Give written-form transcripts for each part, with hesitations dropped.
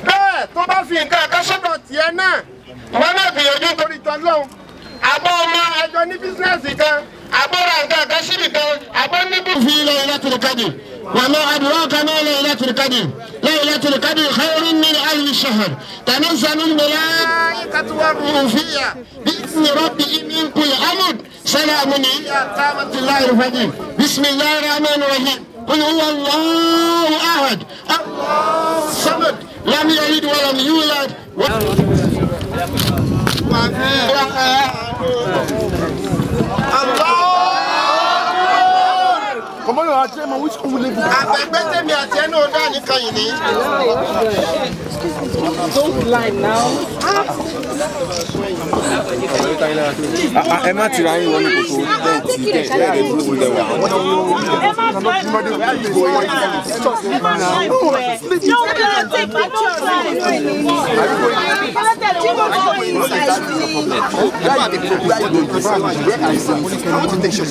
Bẹ́ẹ̀ tó bá fi nǹkan kan sọ́dọ̀ tiẹ̀ náà wọn náà gbìyànjú torí tọ́lọ́hún àbọ̀ ọmọ ẹjọ́ ní bísíǹsì kan àbọ̀ ra nǹkan kan síbì kan àbọ̀ níbi. في ليلة القدر وما أدراك ما ليلة القدر ليلة القدر خير من ألف شهر تنزل الملائكة والروح فيها بإذن ربهم من كل أمر سلام هي قامت الله الفجر بسم الله الرحمن الرحيم قل هو الله أحد الله الصمد لم يلد ولم يولد Àgbẹ̀gbẹ́ tèmi àti ẹnu ọ̀dọ́ àníkan yìí ní. Don't lie now. Ẹ má tira yín wọnú kòtò bẹ́ẹ̀ tí bẹ́ẹ̀ bẹ́ẹ̀ dúró sí ilẹ̀ wa. Ẹ má take pictures.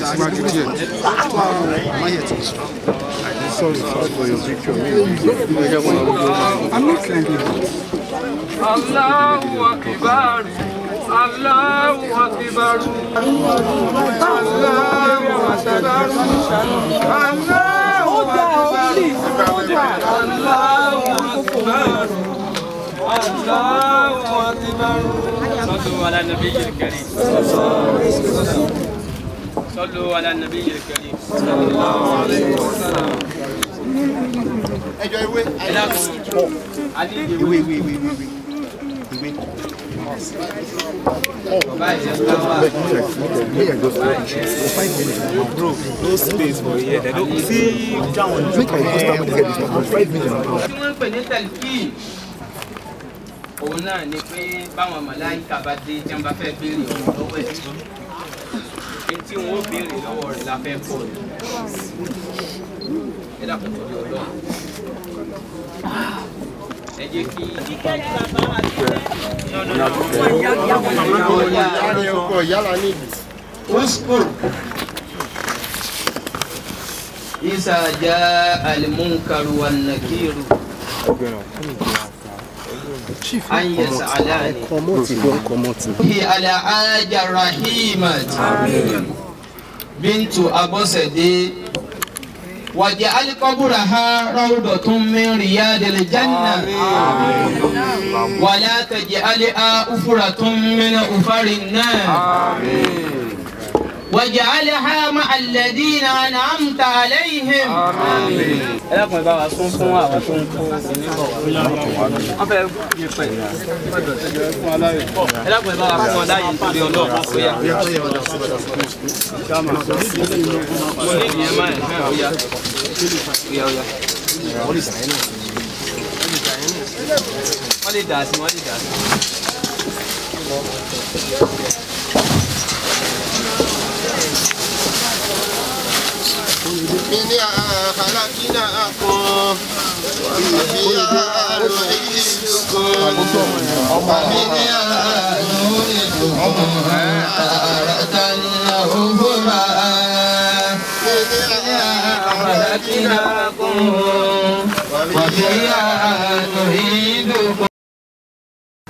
Sorry for your picture. I'm not climbing. Allahu Akbar. Allahu Akbar. Allahu Akbar. Allahu Akbar. Allahu Akbar. Allahu Akbar. صلوا على النبي الكريم. صلوا على النبي الكريم. صلى الله عليه وسلم. Ẹjọ́ ìwé. Ìwé ìwé ìwé ìwé. Bro, no space for here. They don't see. Make I go stand with this for 5 minutes. Tí wọ́n ń pè ní tẹ̀lifí òun náà ni pé báwọn màláìka bá dé tí wọ́n bá fẹ́ béèrè ọ̀rọ̀ lọ́wọ́ ẹ̀ pé tí wọ́n ó béèrè lọ́wọ́ rẹ̀ la fẹ́ pọ̀ ní ẹ dàpọ̀ torí Ọlọ́run ẹ jẹ́ kí. Ọkọ̀ yálà níbi. Uskur Isa jaa al-munkaru wan-nakiru an yas'alani hi ala rahimat bintu Abosede waj'al qabraha rawdatun min riyadil janna wala taj'alha ufratun min ufarin nar waj'alha ma'a alladhina an'amta alayhim. Ẹ dákun, ẹ bá wa sún fún àwọn tó ń kó kíní bọ̀ wá. Wọ́n fẹ́ yẹ pẹ̀. Ẹ dákun, ẹ bá wa fún wọn láàyè nítorí Ọlọ́run ó yá. Mo ní ìyẹn máa ẹ̀ hàn ó yá. Ó yá ó yá. Wọ́n lè dà sí, wọ́n lè dà sí. منها خلقناكم وفيها نعيدكم ومنها نخرجكم تارة أخرى. منها خلقناكم وفيها نعيدكم.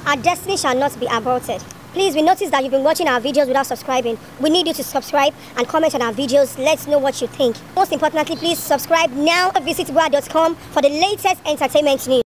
Our destiny shall not be aborted. Please, we notice that you've been watching our videos without subscribing. We need you to subscribe and comment on our videos. Let's know what you think. Most importantly, please subscribe now. Visit gua.com for the latest entertainment news.